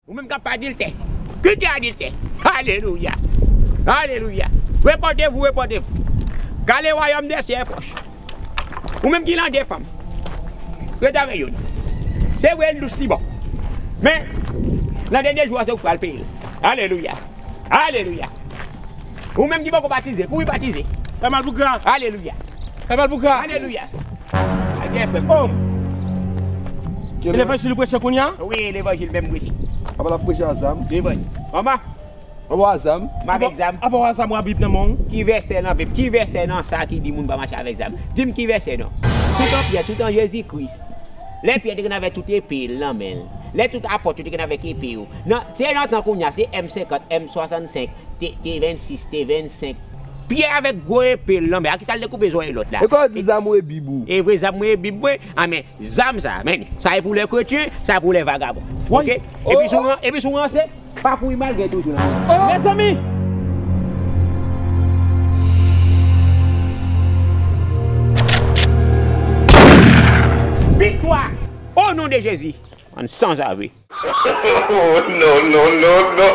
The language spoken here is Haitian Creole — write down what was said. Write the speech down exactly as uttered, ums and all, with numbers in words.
Ou menm k ap adiltè, kite adiltè. Alelouya. Alelouya. Repentez-vous, repentez-vous. Car le royaume des cieux est proche. Ou menm ki nan de fanm, ret avè youn. Se vre, l dous, li bon. Men, nan dènye jou a, se ou k pral peye l. Alelouya. Alelouya. Ou menm ki poko batize, kouri batize. Fè mal pou gra. Alelouya. Fè mal pou gra. Alelouya. Ebyen, frè m. Oh! E levanjil ou preche kounye a? Wi, levanjil menm m preche. Apa l ap preche a zam? Levanjil. Manman. Apa w a zam? M avèk zam. Apa w a zam, w a Bib nan men w? Ki vèsè nan Bib? Ki vèsè nan sa ki di moun pa mache avèk zam? Di m ki vèsè non. Tout an Pyè, tout an Jezi Kris. Lè Pyè te gen avèk tout epe l nan men l. Lè tout apòt yo te gen avèk epe yo. Nan, se nan tan kounye a, se M senkant, M swasannsenk, T, T vennsis, T vennsenk. Pyè avèk gwo epe l nan men. A kisa l te koupe zòrèy lòt la? E kòman w di zam ou e Bib ou? E vre zam mwen e Bib mwen. Amen. Zam sa, men, sa e pou lè kretyen, sa e pou lè vagabon. Woy. Oke? Epi si w ran-, epi si w ranse, pa kouri malgre toujou nan. Mezanmi! Viktwa! O non de Jezi! Ann sanzave. Oh, non, non, non, non.